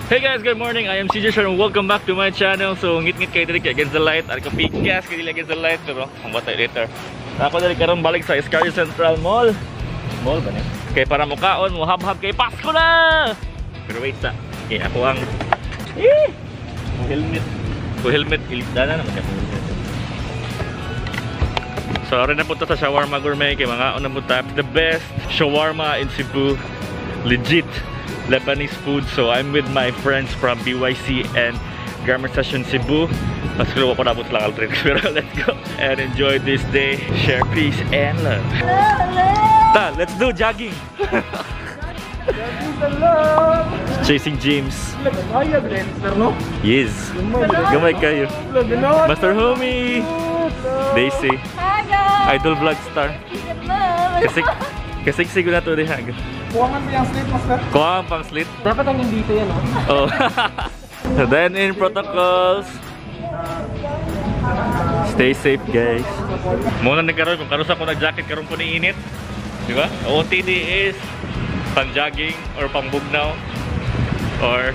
Hey guys, good morning. I am CJ Sher and welcome back to my channel. So, ngit-ngit kayo diri against the light. Ar kapikas kayo diri against the light. Pero, ang batay later. Ako diri karon balik sa Escario Central Mall. Mall ba ni? Kay para mukaon, muhabhab kay Pasko na! Pero wait sa. Okay, ako ang helmet. Ko helmet, dana naman ako helmet. So, rin na punta sa Shawarma Gourmet kay mga unang punta. The best shawarma in Cebu. Legit Lebanese food. So I'm with my friends from BYC and Grammar Session Cebu. Mas ko ko nabot lang Aldrin. Pero let's go and enjoy this day. Share peace and love. Ta, let's do jogging. Chasing James. Yes. Gamay kayo. Master Homie. Daisy. Hi guys. Idol vlog star. Kasik siguro na to diha. Kuwangan pa yung slit, master. Kuwangan pang slit? Dapat ang dito yan, oh. Oh. Then in protocols. Stay safe, guys. Muna nagkaroon kung karon sa ko nag-jacket karon ko ni init. Di ba? OOTD is pang jogging or pang bugnaw or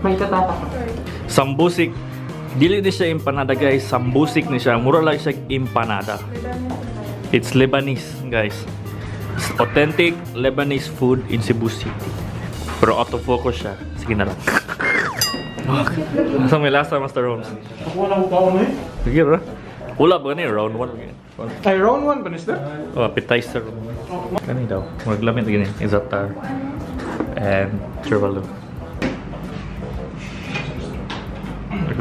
May tatata. Sambusik. Dili ni siya empanada, guys. Sambusik ni siya. Mura lang siya empanada. It's Lebanese, guys. It's authentic Lebanese food in Cebu City. Pero out of focus siya. Sige na lang. Asa may lasa, Master Holmes? Ako wala ko kaon eh. Sige ra. Wala ba ni round 1? Ay, round 1 ba ni sir? Oh, appetizer. Kani daw. Maglamit gini. Zatar and Churvalo.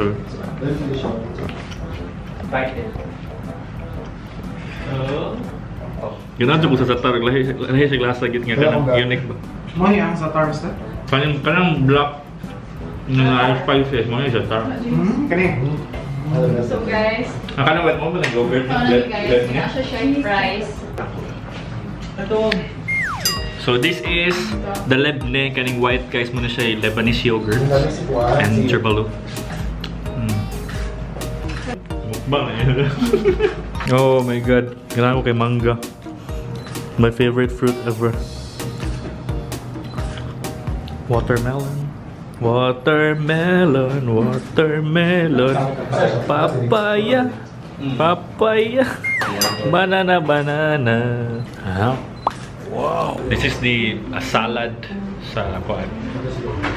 Okay. Ganahan ko sa zatar, lahi siya lasa gid nga kanang unique ba. Mo ni ang zatar, sir? Kanang black nga spices mo ni zatar. Kani. So guys, ang kanang wet mo ba nang yogurt guys, nasa siya fries. Ito. So this is the lebne kaning white guys mo na siya Lebanese yogurt and churvalo. Mukbang eh. Oh my god. Kailangan ko kay mangga. My favorite fruit ever. Watermelon. Watermelon, watermelon. Papaya. Papaya. Banana, banana. Ah. Wow. This is the salad sa kuan.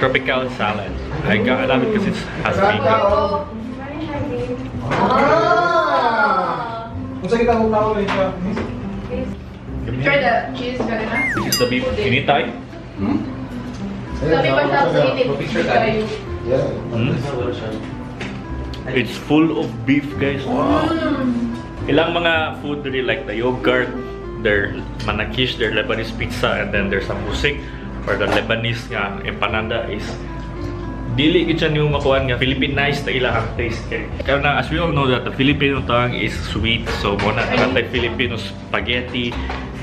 Tropical salad. I got it because it has bacon. Try the cheese, ganina. This is the beef. Initay. Sabi pa siya sa init. It's full of beef, guys. Wow. Ilang mga food really like the yogurt, their manakish, their Lebanese pizza, and then there's sambusik or the Lebanese nga empanada is dili gid siya nimo makuan nga Filipinized na ilang taste kay. Kaya na as we all know that the Filipino tongue is sweet, so mo na natay Filipino spaghetti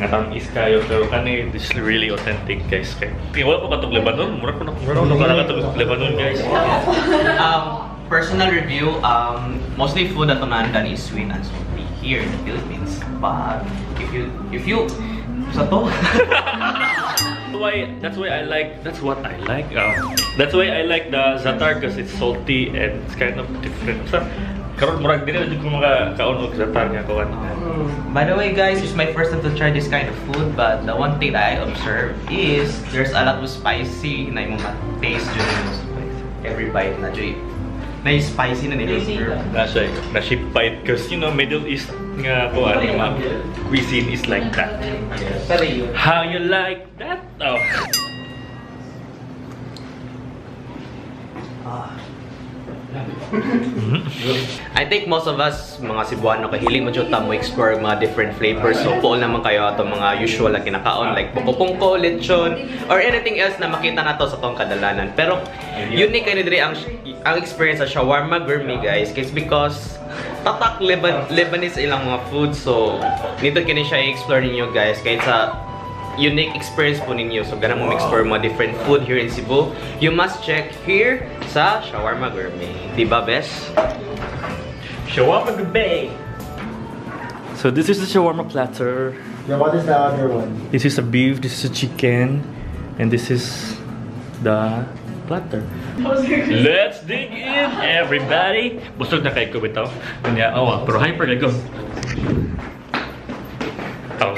nga tang is kayo, pero kani this is really authentic guys kay. Wala ko katong Lebanon, mura ko na katong Lebanon guys. Personal review, mostly food at Tonandan is sweet and salty here in the Philippines. But if you sa to. That's why I like the zatar because it's salty and it's kind of different. So, karon murag dili jud ko makakaon og zatar nga kuan. By the way guys, it's my first time to try this kind of food, but the one thing that I observed is there's a lot of spicy na imong taste jud every bite na jud. Na spicy na nila. Na siya bite because you know Middle East nga kuan nga cuisine is like that. How you like that? Oh. I think most of us, mga Cebuano, kahiling mo jud ta mo explore mga different flavors. So, puol naman kayo atong mga usual na kinakaon like buko-pungko, lechon, or anything else na makita na to sa tong kadalanan. Pero unique kayo diri ang experience sa Shawarma Gourmet, guys, because tatak Lebanese ilang mga food. So nito kini siya i-explore ninyo guys kahit sa unique experience po ninyo. So gana mo explore mga different food here in Cebu. You must check here sa Shawarma Gourmet. Diba, Bes? Shawarma Gourmet. So this is the shawarma platter. Yeah, what is the other one? This is a beef, this is a chicken, and this is the platter. Let's dig in, everybody! Busog na kay ko bitaw. Kanya, oh, pero hyper kay ko. Oh.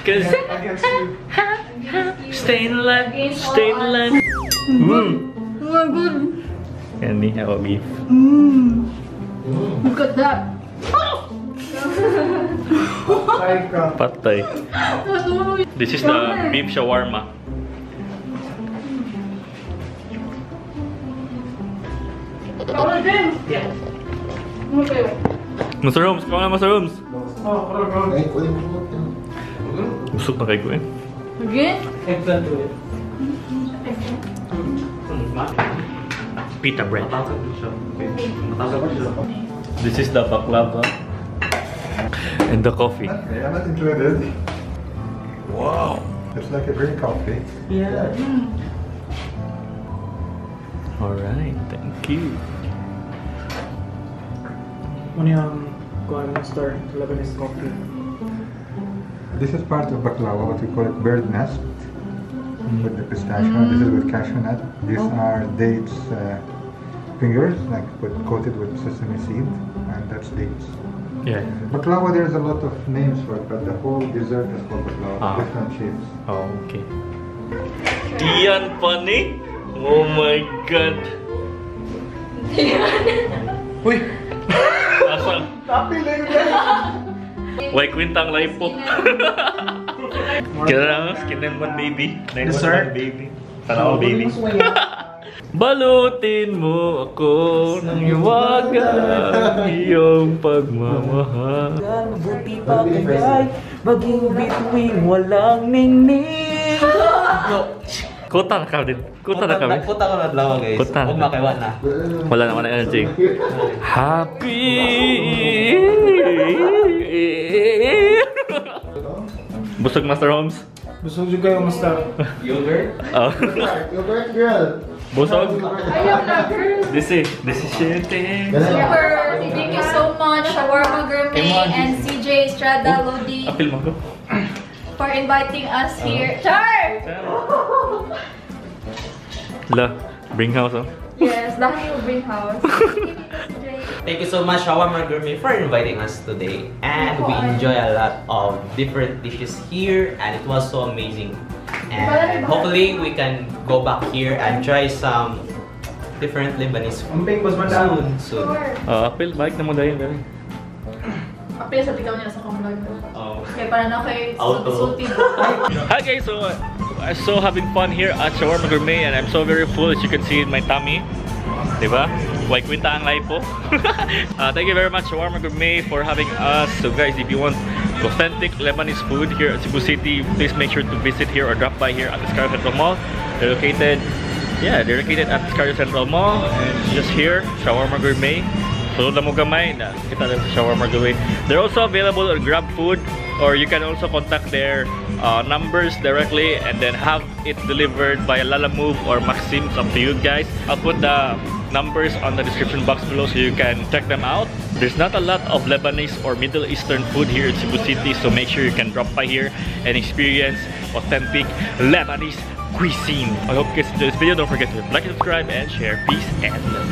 'Cause Against you. staying alive, staying alive. Oh my God. And we have a beef. Look at that. Try ka. Patay. This is the beef shawarma. Mr. Holmes, come on, Mr. Holmes. Oh, Ay, kunin mo. Busog na kayo eh. Again? Eggplant to it. Pita bread. This is the baklava and the coffee. Okay, I'm not included. Wow. It's like a green coffee. Yeah. All right, thank you. Ano yung kuha ng store, Lebanese coffee. This is part of baklava, what we call it bird nest, with the pistachio. This is with cashew nut. These are dates fingers, like with, coated with sesame seed, and that's dates. Yeah. Baklava, there's a lot of names for it, but the whole dessert is called baklava, different shapes. Oh, okay. Diyan pani? Oh my God. Uy! Asa? Happy lang. Why kwintang life po? Kaya skin 9 baby. 9 Dessert? Baby. Sana all baby. Balutin mo ako ng hiwaga ng iyong pagmamahal. Mabuti pa kaya'y maging bituin walang ningning. No. Kuta na kami. Kuta na kami. Kuta ko na dalawa guys. Kuta na. Huwag makiwa na. Wala naman na energy. Happy. Busog, Master Holmes? Busog juga yung Master. Yogurt? Oh. Yogurt girl. Busog? Ayaw na, girl. This is shit. Super. Thank you so much, Shawarma Gourmet and CJ Estrada Lodi Apil mo ko. for inviting us here. Char! La, bring house, oh. Yes, dahil bring house. Thank you so much, Shawarma Gourmet, for inviting us today. And we enjoy a lot of different dishes here, and it was so amazing. And hopefully, we can go back here and try some different Lebanese food soon. Soon. Sure. Apil, balik na mo dahil. Apil sa tigaw niya sa kong vlog. Oh. Kaya para na kay Auto. sulti. Hi guys, so I'm so having fun here at Shawarma Gourmet, and I'm so very full, as you can see in my tummy. Diba? Why kwinta ang life po. Thank you very much, Shawarma Gourmet, for having us. So guys, if you want authentic Lebanese food here at Cebu City, please make sure to visit here or drop by here at the Escario Central Mall. They're located at the Escario Central Mall, and just here, Shawarma Gourmet. Sulod na mo gamay na kita na sa Shawarma Gourmet. They're also available on Grab Food, or you can also contact their numbers directly and then have it delivered by Lalamove or Maxim. It's up to you guys. I'll put the numbers on the description box below so you can check them out. There's not a lot of Lebanese or Middle Eastern food here in Cebu City, so make sure you can drop by here and experience authentic Lebanese cuisine. I hope you guys enjoyed this video. Don't forget to like, subscribe, and share. Peace and love.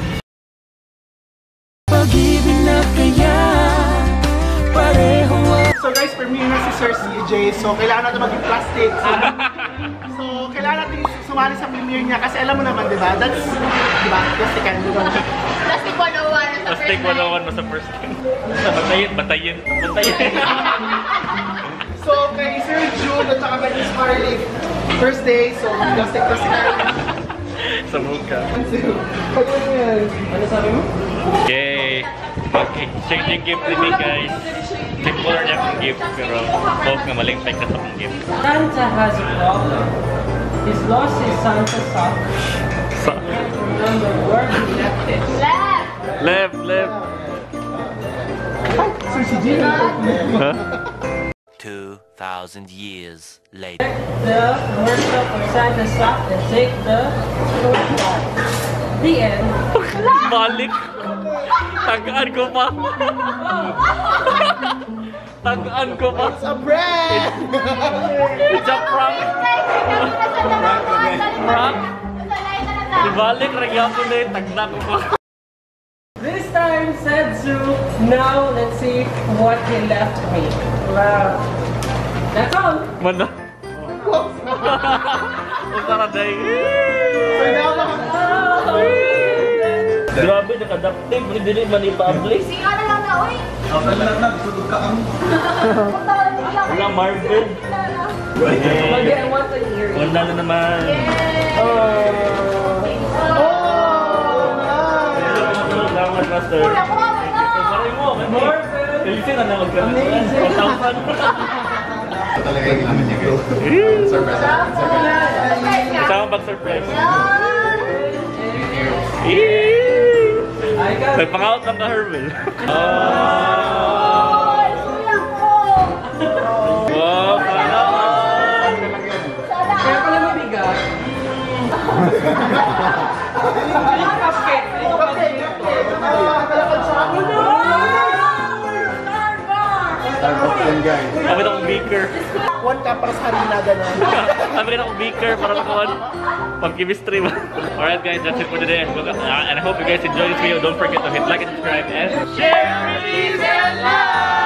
So guys, premiere na si Sir CJ. So kailangan natin maging plastic. So kailangan natin sumali sa premiere niya kasi alam mo naman, di ba? That's, di ba? Plastic and Plastic 101 sa Plastic 101 sa first time. Batayin, batayin, batayin. So kay Sir Jude at saka kay Miss Harley, first day, so plastic, plastic. Sa mukha. Ano sabi mo? Yay! Mag-exchange gift with me, guys. Simple na akong gift, pero hope nga malingpay ka sa akong gift. Santa has a problem. He's lost his Santa sock. Sock. Can't remember where he left it. Left! Left, left. Sir CJ. Huh? 2,000 years later. The workshop for Santa's sock and take the shortcut. The end. Balik. Tagaan ko pa. Tagaan ko pa. It's a bread! It's a prank. Prank. Ibalik, nagyapon na yung tagna ko pa. This time, said Sue. Now, let's see what he left me. Wow. That's all. Mana? Unsa ra day? So now, Grabe, naka-duct tape. Ni dili man i-publish. Sika na lang na, uy. Wala Marvel. Lagi, I want an earring. Wala na naman. Oh, nice! Salamat, Master. Wala ko nga na. Sorry mo. Marvel. Elisir na lang magka. 1,000. Talaga yung namin niya, guys. Surprise. Surprise ka. Kasama bang surprise? Yan. Eee! I got May pang-out lang ka, Hermel. Oh! Oy, suya ko. Wow, sana all! Sana. Kaya pala mabigat. Cupcake. Ah, Starbucks yan, guys. Kami akong beaker. One cup para sa harina, gano'n. Kami akong beaker para makuha pang chemistry ba? Alright guys, that's it for today. And I hope you guys enjoyed this video. Don't forget to hit like and subscribe and share, release, and love!